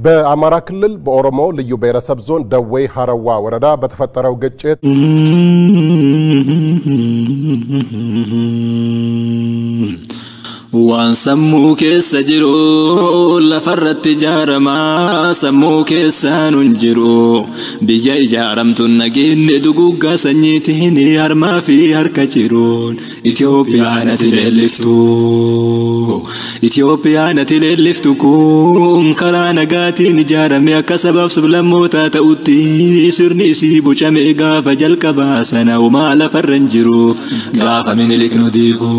በአማራ ክልል በኦሮሞ ልዩ ብሔረሰብ ዞን ደዌ ሀረዋ ወረዳ በተፈጠረው ግጭት Waan sammuu keessa jiru lafarratti ijaaramaa sammuu keessaan hin jiru biyya ijaaramtuun nageenye duguggaa sanyiitiin harmaa fi harka jiruun Itoophiyaan ati leelliftu Itoophiyaan ati leelliftu kun karaa nagaatiin ijaarame akka sabaaf sablammootaa ta'utti sirni isii bocame gaafa jalqabaa sana homaa lafarra hin jiru gaafa Minilik nu diigu.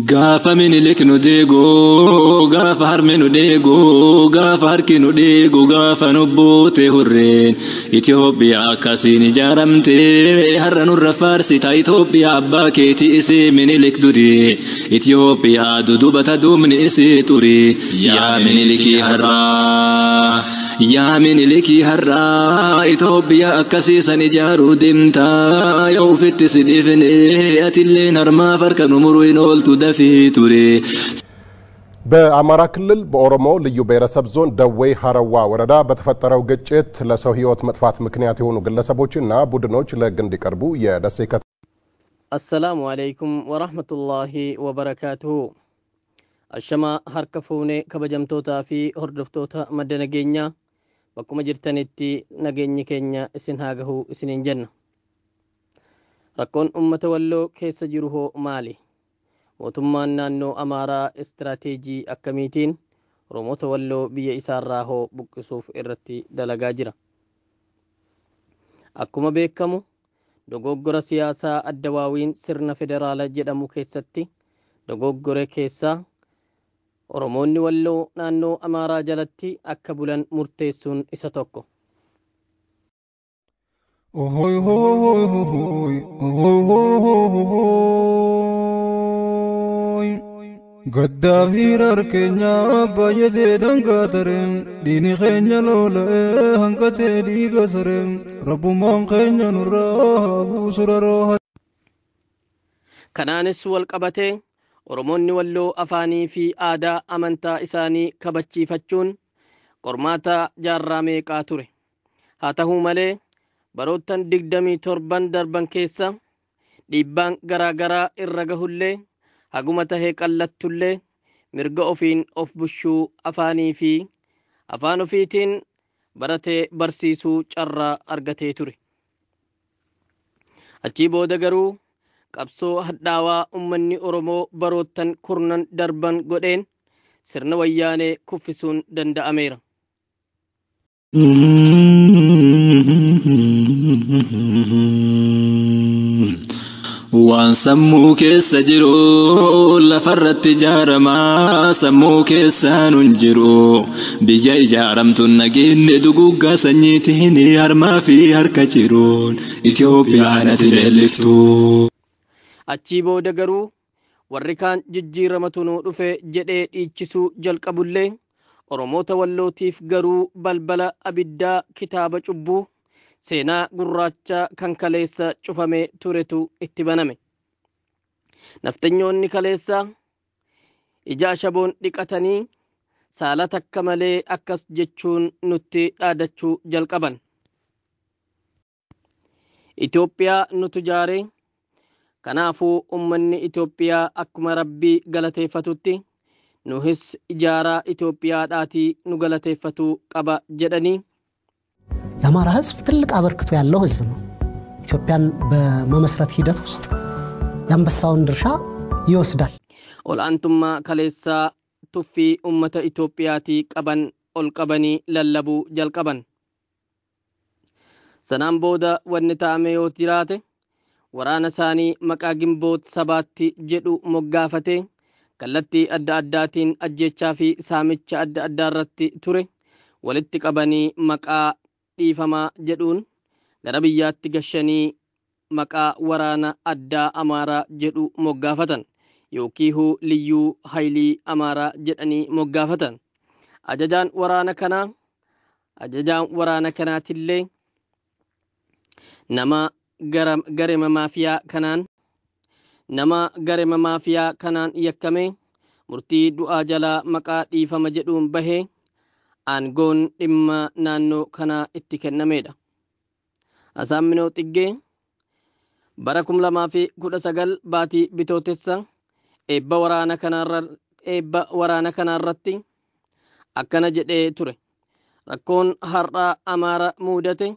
Gaafa Minilik nu deegu, gaafa harmi nu deegu, gaafa harki nu deegu, gaafa nu buute hurreen Itoophiyaa akkasiin ijaaramte har'a nurra faarsita Itoophiyaa abbaa keetii isii Minilik durii Itoophiyaa dudubata duubni isii turii yaa Minilikii har'aa. Yaa Minilikii har'aa Itoophiyaa akkasiisan ijaaruu deemtaa yoo ofitti si dhiifne atilleen harmaaf harka nu muruu hin ooltu dafii ture. በአማራ ክልል በኦሮሞ ልዩ ብሔረሰብ ዞን ደዌ ሀረዋ ወረዳ በተፈጠረው ግጭት ለሰው ሕይወት መጥፋት ምክንያት የሆኑ ግለሰቦችና ቡድኖች ለሕግ እንዲቀርቡ የደሴ ከተማ አሰላሙ አለይኩም ወራህመቱላሂ ወበረካቱሁ። Ashamaa harka fuunee kabajamtootaa fi hordoftoota madda nageenyaa bakkuma jirtanitti nageenyi keenya isin haa gahu isiniin jenna. Rakkoon uummata Walloo keessa jiru hoo maali? Mootummaan naannoo Amaaraa istiraateejii akkamiitiin Oromoota Walloo biyya isaarraa hoo buqqisuuf irratti dalagaa jira? Akkuma beekamu dogoggora siyaasaa addawaawiin sirna federaala jedhamu keessatti dogoggore keessaa Oromoonni Walloo naannoo Amaaraa jalatti akka bulan murteessuun isa tokko. Ohoy hoy hoy hoy hoy Gaddaa fi keenya baay'atee dangaa tareen diini keenya lola'ee hanqatee dhiiga sareen rabbummaan keenya nurraa haa buusu raroo. Kanaanis wal qabatee Oromoonni Walloo afaanii fi aadaa amantaa isaanii kabachiifachuun qormaata jaarraa meeqaa ture. Haa ta'uu malee baroottan 27 darban keessa dhiibbaan garaagaraa irra gahullee haguma tahee qallattullee mirga ofiin of bushuu afaanii fi afaan ofiitiin baratee barsiisuu carraa argatee ture. Achii booda garuu qabsoo hadhaawaa uummanni Oromoo baroottan kurnan darban godheen sirna wayyaanee kuffisuun danda'ameera. Waan sammuu keessa jiru lafarratti ijaaramaa sammuu keessaan hin jiru biyya ijaaramtuun nageenye duguggaa sanyiitiin harmaa fi harka jiruun Itoophiyaan ati leelliftu. Achii booda garuu warri kaan jijjiiramatu nuu dhufe jedhee dhiichisuu jalqabullee Oromoota Wallootiif garuu balbala abiddaa kitaaba cubbuu seenaa gurraacha kan kaleessa cufamee turetu itti baname. Naftanyoonni kaleessa ija ashaboon dhiqatanii saala takka malee akkas jechuun nutti dhaadachuu jalqaban. Itoophiyaa nutu ijaare kanaafuu uummanni Itoophiyaa akkuma Rabbii galateeffatutti nuhis ijaaraa Itoophiyaadhaatii nu galateeffatuu qaba jedhanii. የአማራ ሕዝብ ትልቅ አበርክቶ ያለው ሕዝብ ነው። ኢትዮጵያን በመመስረት ሂደት ውስጥ የአንበሳውን ድርሻ ይወስዳል። Ol'aantummaa kaleessaa tuffii uummata Itoophiyaatii qaban ol qabanii lallabuu jalqaban. Sanaan booda wanni ta'ame yoo jiraate waraana isaanii maqaa Gimboot sabaatti jedhu moggaafatee kallattii adda addaatiin ajjechaa fi saamicha adda addaa irratti ture walitti qabanii maqaa dhiifamaa jedhuun gara biyyaatti gashanii maqaa waraana addaa Amaaraa jedhu moggaafatan yookiihuu Liyyuu Haayilii Amaaraa jedhanii moggaafatan. Ajajaan waraana kanaa ajajaan waraana kanaatillee nama garema maafiyaa kanaan nama garema maafiyaa kanaan yakkame murtii du'aa jalaa maqaa dhiifama jedhuun bahee aangoon dhimma naannoo kanaa itti kennameedha. Asaamminoo Xiggee bara 2019 baatii Bitootessa eebba waraana kanaarratti akkana jedhee ture. Rakkoon har'aa Amaara muudate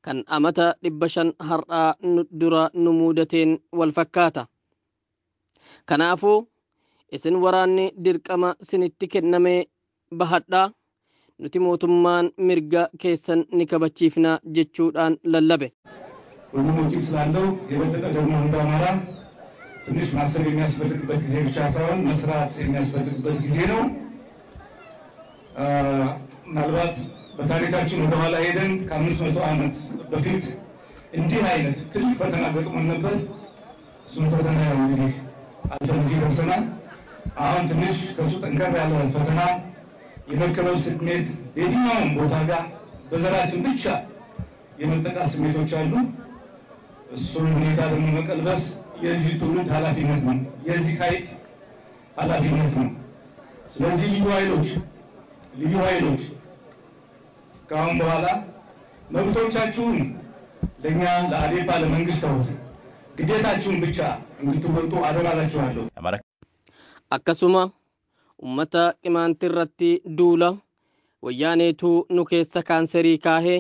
kan amata 500 har'aa dura nu muudateen wal fakkaata. Kanaafuu isin waraanni dirqama sinitti kenname bahadhaa, nuti mootummaan mirga keessan ni kabachiifna jechuudhaan lallabe. ሁሉም ውጪ ስላለው የበለጠ ደግሞ እንደ አማራ ትንሽ ማሰብ የሚያስፈልግበት ጊዜ ብቻ ሳይሆን መስራት የሚያስፈልግበት ጊዜ ነው። ምናልባት በታሪካችን ወደኋላ ሄደን ከ500 ዓመት በፊት እንዲህ አይነት ትልቅ ፈተና ገጥሞን ነበር። እሱም ፈተና ያው እንግዲህ አልፈን እዚህ ደርሰናል። አሁን ትንሽ ከሱ ጠንከር ያለ ፈተና የመከበብ ስሜት የትኛውም ቦታ ጋር በዘራችን ብቻ የመጠቃት ስሜቶች አሉ። እሱን ሁኔታ ደግሞ መቀልበስ የዚህ ትውልድ ኃላፊነት ነው፣ የዚህ ኃይል ኃላፊነት ነው። ስለዚህ ልዩ ኃይሎች ከአሁን በኋላ መብቶቻችሁን ለእኛ ለአዴፓ ለመንግስት ተውት፣ ግዴታችሁን ብቻ እንድትወጡ አደራ እላችኋለሁ። Akkasuma ummata qimaantii irratti duula wayyaaneetu nu keessa kaanserii kaahee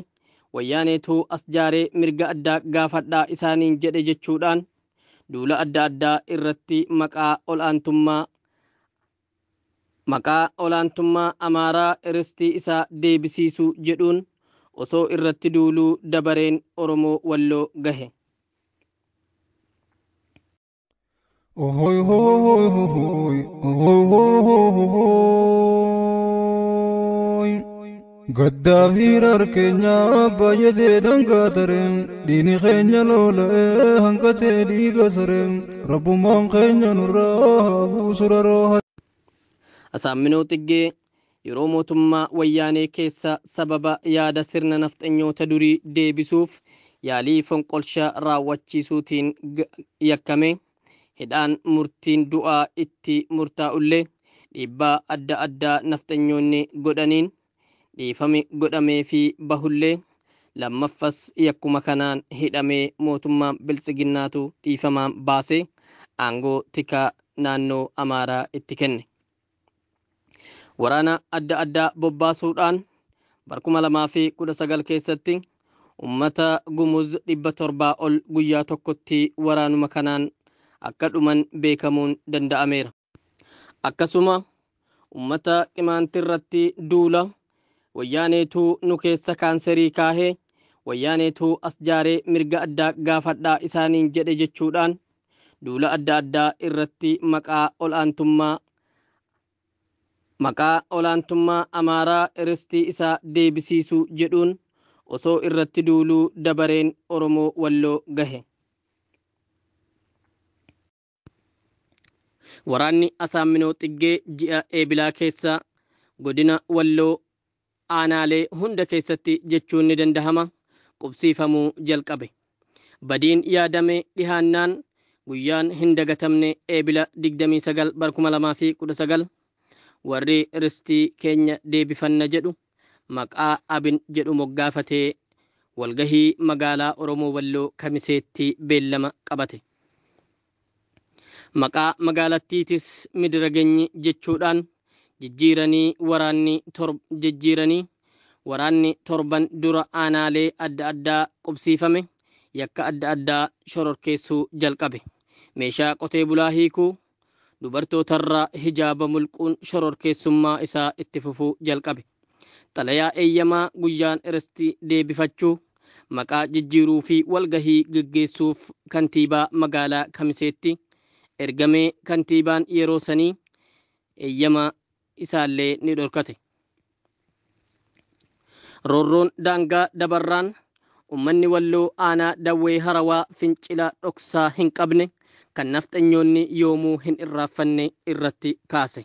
wayyaaneetu as jaaree mirga addaa gaafadhaa isaaniin jedhe jechuudhaan duula adda addaa irratti maqaa olaantummaa Amaaraa ristii isaa deebisiisuu jedhuun osoo irratti duuluu dabareen Oromoo Walloo gahe. Ohoy hoy hoy ohoy hoy Gaddaa fi keenya baay'atee dangaa tareen diini keenya lola'ee hanqatee dhiiga sareen rabbummaan keenya nurraa buusura rooha. Asaamminoo Xiggee yeroo mootummaa wayyaanee keessa sababa yaada sirna nafxanyoota durii deebisuuf yaalii fonqolcha raawwachiisuutiin yakkame hidhaan murtiin du'aa itti murtaa'ullee dhiibbaa adda addaa nafxanyoonni godhaniin dhiifame godhamee fi bahullee lammaffas yakkuma kanaan hidhamee mootummaan biltsiginnaatu dhiifamaan baasee aangoo tikaa naannoo Amaaraa itti kenne. Waraana adda addaa bobbaasuudhaan bara 2019 keessatti ummata Gumuz 700 ol guyyaa tokkotti waraanuma kanaan akka dhuman beekamuun danda'ameera. Akkasuma ummata qimaantii irratti duula wayyaaneetu nu keessa kaanserii kaahee wayyaaneetu as jaaree mirga addaa gaafadhaa isaaniin jedhe jechuudhaan duula adda addaa irratti maqaa olaantummaa Amaaraa ristii isaa deebisiisuu jedhuun osoo irratti duuluu dabareen Oromoo Walloo gahe. Waraanni Asaamminoo Xiggee ji'a Eebilaa keessa godina Walloo aanaalee hunda keessatti jechuun ni dandahama qubsiifamuu jalqabe. Badiin yaadame dhihaannaan guyyaan hin dagatamne Eebila 29 bara 2019 warri ristii keenya deebifanna jedhu maqaa Abin jedhu moggaafatee walgahii magaalaa Oromoo Walloo Kamiseetti beellama qabate. Maqaa magaalattiitis midirageenyi jechuudhaan jijjiiranii waraanni torban dura aanaalee adda addaa qubsiifame yakka adda addaa shororkeessuu jalqabe. Meeshaa qotee bulaa hiikuu, dubartootarraa hijaaba mulquun shororkeessummaa isaa itti fufuu jalqabe. Xalayaa eeyyamaa guyyaan ristii deebifachuu, maqaa jijjiiruu fi walgahii geggeessuuf kantiibaa magaalaa Kamiseetti ergamee kantiibaan yeroo sanii eeyyama isaallee ni dhorkate. Roorroon daangaa dabarraan ummanni Walloo aanaa Dawwee Harawaa fincila dhoksaa hin qabne kan nafxanyoonni yoomuu hin irraanfanne irratti kaase.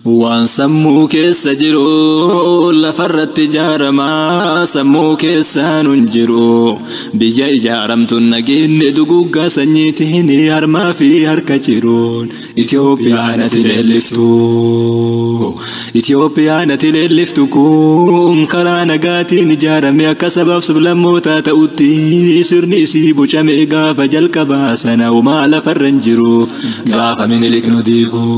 Waan sammuu keessa jiru lafarratti ijaaramaa sammuu keessaan hin jiru. Biyya ijaaramtu nageenye duguggaa sanyiitiin harmaa fi harka jiruun. Itoophiyaan ati leelliftu. Itoophiyaan ati leelliftu kun karaa nagaatiin ijaarame akka sabaaf sablammootaa ta'utti sirni isii bocame gaafa jalqabaa sana homaa lafarra hin jiru. Gaafa Minilik nu diigu.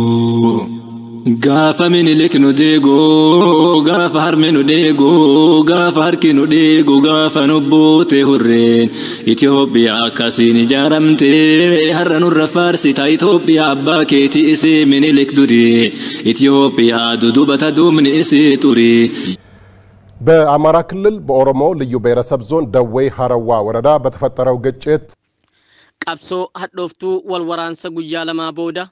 Gaafa Minilik nu deegu, gaafa harmi nu deegu, gaafa harki nu deegu, gaafa nu buute hurreen. Itoophiyaa akkasiin ijaaramte har'a nurra faarsita. Itoophiyaa abbaa keetii isii Minilik durii. Itoophiyaa dudubata duubni isii xurii. በአማራ ክልል በኦሮሞ ልዩ ብሔረሰብ ዞን ደዌ ሀረዋ ወረዳ በተፈጠረው ግጭት Qabsoo hadhooftuu wal waraansa guyyaa lamaa booda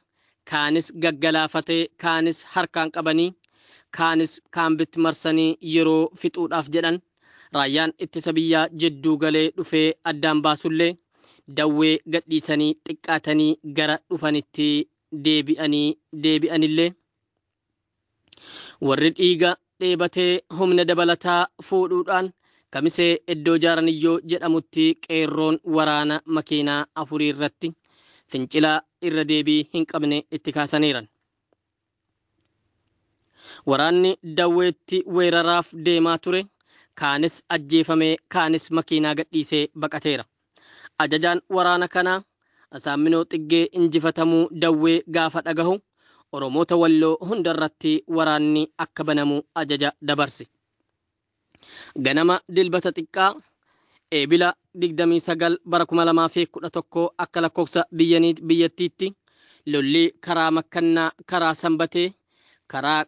kaanis gaggalaafatee, kaanis harkaan qabanii, kaanis kaambitti marsanii yeroo fixuudhaaf jedhan raayyaan ittisa biyyaa jidduu galee dhufee addaan baasullee dawwee gadhiisanii xiqqaatanii gara dhufanitti deebi'anii deebi'anillee warri dhiiga dheebatee humna dabalataa fuudhuudhaan Kamisee iddoo Jaaraniyyoo jedhamutti qeerroon waraana makiinaa afurii irratti fincila irra deebii hin qabne itti kaasaniiran. Waraanni dawweetti weeraraaf deemaa ture kaanis ajjeefamee kaanis makiinaa gadhiisee baqateera. Ajajaan waraana kanaa Asaaminoo Xiggee injifatamuu dawwee gaafa dhagahu Oromoota Walloo hundarratti waraanni akka banamu ajaja dabarse. Ganama dilbata xiqqaa eebila 29 bara 2011 akka lakkoofsa biyyattiitti lolli karaa Makkannaa, karaa Sanbatee, karaa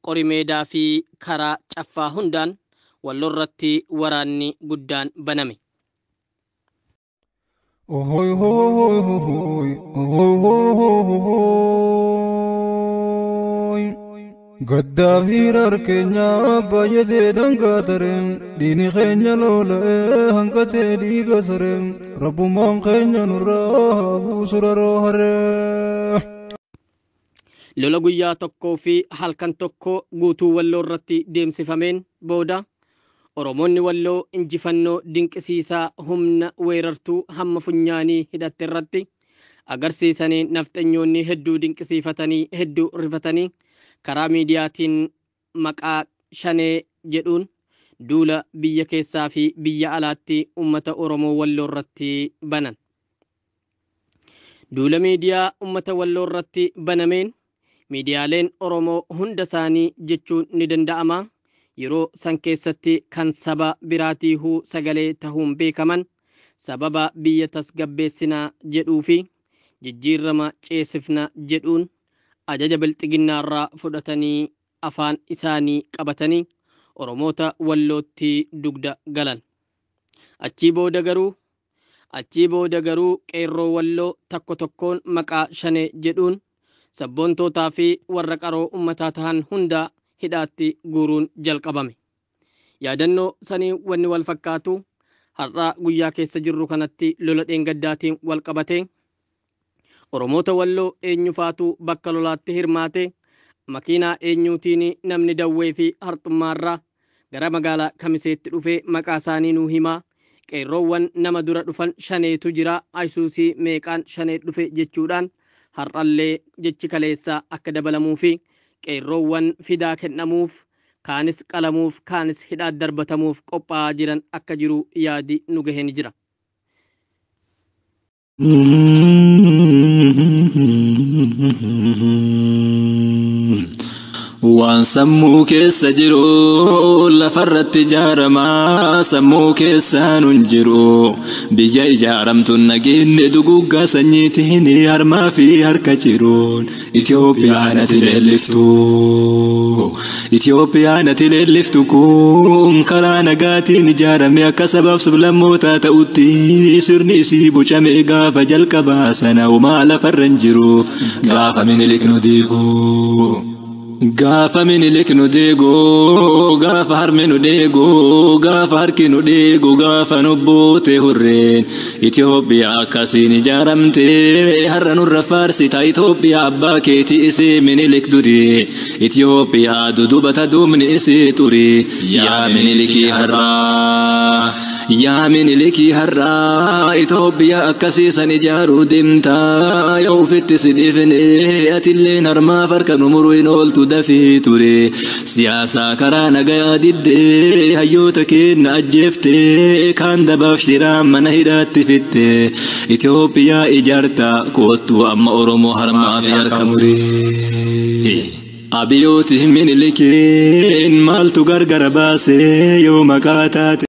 Qorimeedaa fi karaa Caffaa hundaan Wallorratti waraanni guddaan baname. Ohoy hoy hoy hoy hoy. Gaddaa fi keenya baay'atee dangaa tareen diini keenya lola'ee hanqatee dhiiga sareen rabbummaan keenya nurraa buusuraroo haree. Lola guyyaa tokkoo fi halkan tokko guutuu Walloo irratti deemsifameen booda Oromoonni Walloo injifannoo dinqisiisaa humna weerartuu hamma funyaanii hidhatte irratti agarsiisanii nafxanyoonni hedduu dinqisiifatanii hedduu rifatanii karaa miidiyaatiin maqaa Shanee jedhuun duula biyya keessaa fi biyya alaatti uummata Oromoo Walloo irratti banan. Duula miidiyaa uummata Walloo irratti banameen miidiyaaleen Oromoo hunda isaanii jechuun ni danda'ama. Yeroo san keessatti kan saba biraatiihuu sagalee tahuun beekaman sababa biyya tasgabbeessinaa jedhuu fi jijjiirama ceesifna jedhuun ajaja bilxiginnaarraa fudhatanii afaan isaanii qabatanii Oromoota Wallootti dugda galan. Achii booda garuu qeerroo Walloo tokko tokkoon maqaa Shanee jedhuun sabboontootaa fi warra qaroo uummataa tahan hunda hidhaatti guuruun jalqabame. Yaadannoo sanii wanni wal fakkaatu har'a guyyaa keessa jirru kanatti lola dheengaddaatiin wal qabate Oromoota Walloo eenyufaatu bakka lolaatti hirmaate makiinaa eenyuutiin namni dawwee fi harxummaarraa gara magaalaa Kamiseetti dhufee maqaa isaanii nuu himaa. Qeerroowwan nama dura dhufan Shaneetu jira, Ayisuusii meeqaan Shanee dhufe jechuudhaan har'allee jechi kaleessaa akka dabalamuu fi qeerroowwan fidaa kennamuuf kaanis qalamuuf kaanis hidhaa darbatamuuf qophaa'aa jiran akka jiru yaadi nu gahee ni jira. Waan sammuu keessa jiru lafarratti ijaaramaa sammuu keessaan hin jiru. Biyya ijaaramtu nageenye duguggaa sanyiitiin harmaa fi harka jiruun. Itoophiyaan ati leelliftu. Itoophiyaan ati leelliftu kun karaa nagaatiin ijaarame akka sabaaf sablammootaa ta'utti sirni isii bocame gaafa jalqabaa sana homaa lafarra hin jiru. Gaafa Minilik nu diigu. Gaafa Minilik nu deegoo, gaafa harmi nu deegoo, gaafa harki nu deegoo, gaafa nu buute hurreen. Itoophiyaa akkasiin ijaaramte har'a nurra faarsita Itoophiyaa abbaa keetii isii Minilik durii. Itoophiyaa dudubata duumni isii turii. Yaa Minilikii har'aa. Yaa Minilikii har'aa Itoophiyaa akkasiisan ijaaruu deemtaa yoo ofitti si dhiifne atilleen harmaaf harka nu muruu hin ooltu dafii ture. Siyaasaa karaa nagayaa diddee hayyoota keenya ajjeeftee kaan dabaaf shiraa mana hidhaatti fitte. Itoophiyaa ijaarta koottuu amma Oromoo harmaa fi harka muree. Abiyooti Minilikiin maaltu gargar baasee yoo maqaa taate.